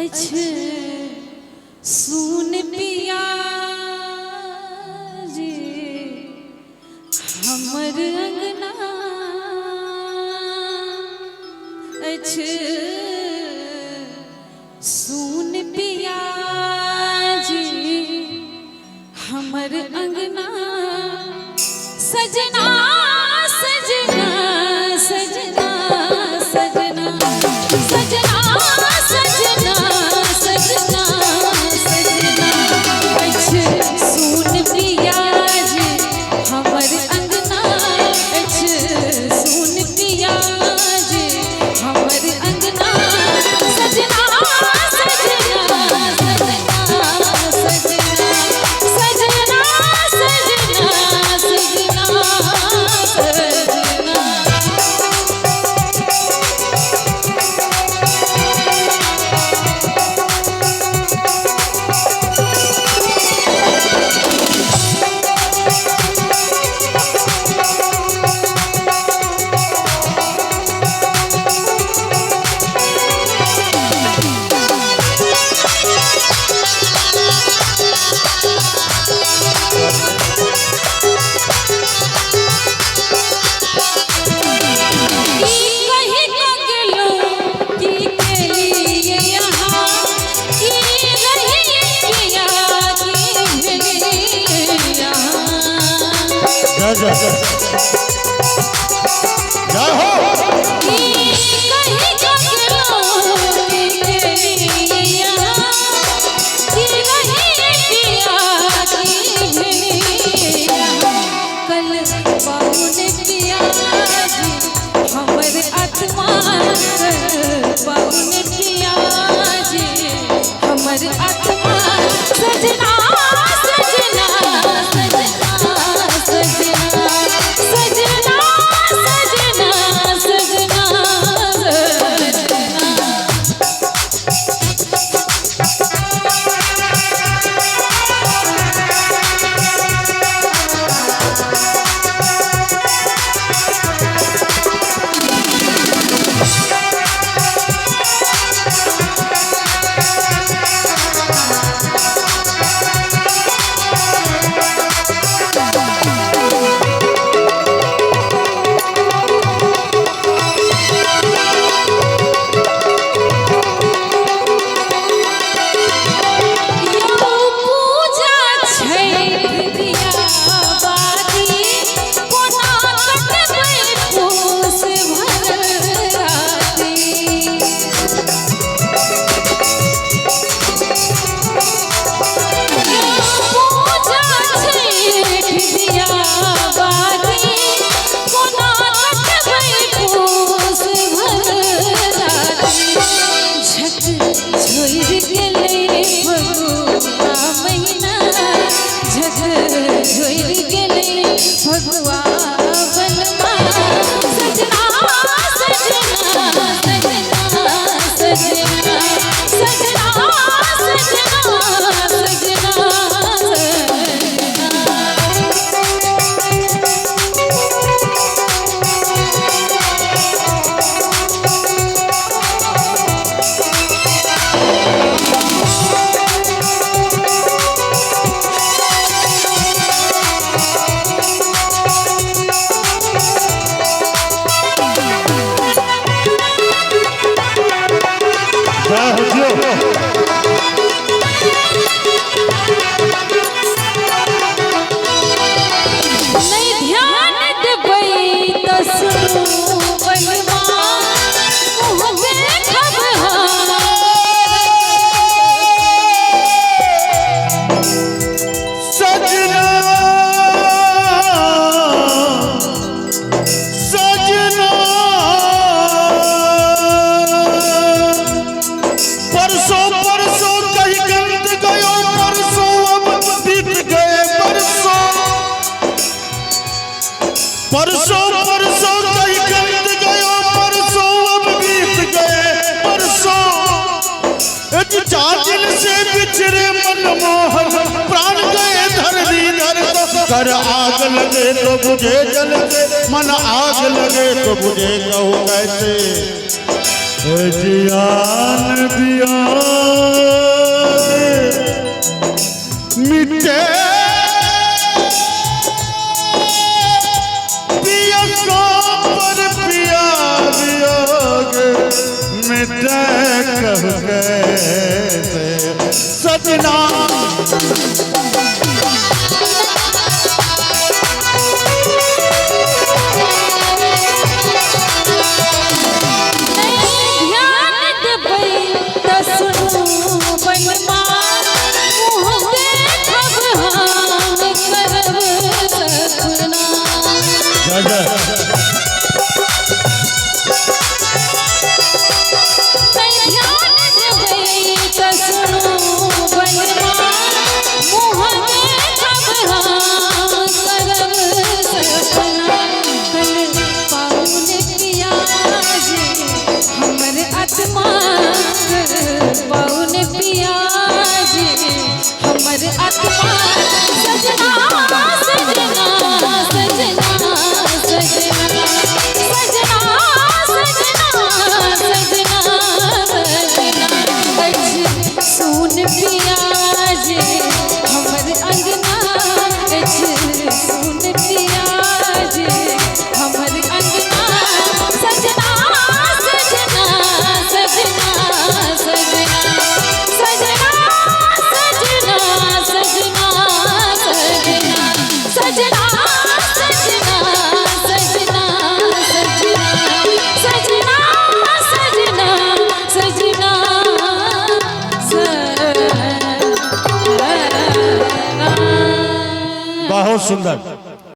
अछि सुन पिया जी हमर अंगना अछि सुन पिया जी हमर अंगना सजना सजना सजना सजना सजना सजना सजना सजना अछि सुन पिया जी हमर अंगना अछि सुन पिया जी हमर अंगना सजना सजना सजना सजना सजना सजना सजना। की कहि कगलो की केलिए यहाँ की रहिए पिया की भेलिए यहाँ। जय जय जय हो। की कहि कगलो की केलिए यहाँ की रहिए पिया की भेलिए यहाँ। कल पाहुन पिया जी हमर आत्मा पाहुन पिया जी हमर आत्मा सजना सजना सजना सजना सजना सजना सजना सजना। यौ पूजा छैठ दिया बाती कोना कटबै पूस भर राती। यौ पूजा छैठ दिया बाती कोना कटबै पूस भर राती। झट छोड़ि गेलै फगुआ महीना झट छोड़ि गेलै फगुआ बलमा सजना सजना सजना सजना सजना सजना सजना सजना। परसों परसों कई कंद गयो, परसों अब बीत गए परसों। एक जाजिल से बिछड़े मनमोहन, प्राण गए धरनी धर तो। कर आग लगे तो बुझे जल से, मन आग लगे तो बुझे कहो कैसे। जियान बियान मिटे पिया को पर पिया वियोग मिटे कहो कैसे। सजना ध्यान देबै तऽ सुनू बलमा, मुँह देखब हम करब सपना। जय जय। नहि ध्यान देबै तऽ सुनू बलमा, मुँह देखब हम करब सपना। कल पाउन पियाज हमर आत्मा, पाउन पियाज हमर आत्मा। सजना सजना सजना सजना सजना सजना सजना सजना। अछि सुन पियाज हमर अंगना, अछि सुन पियाज हमर अंगना। सजना सजना सजना सजना सजना सजना सजना सजना सजना सजना सजना सजना सजना सजना सजना। बहुत सुंदर।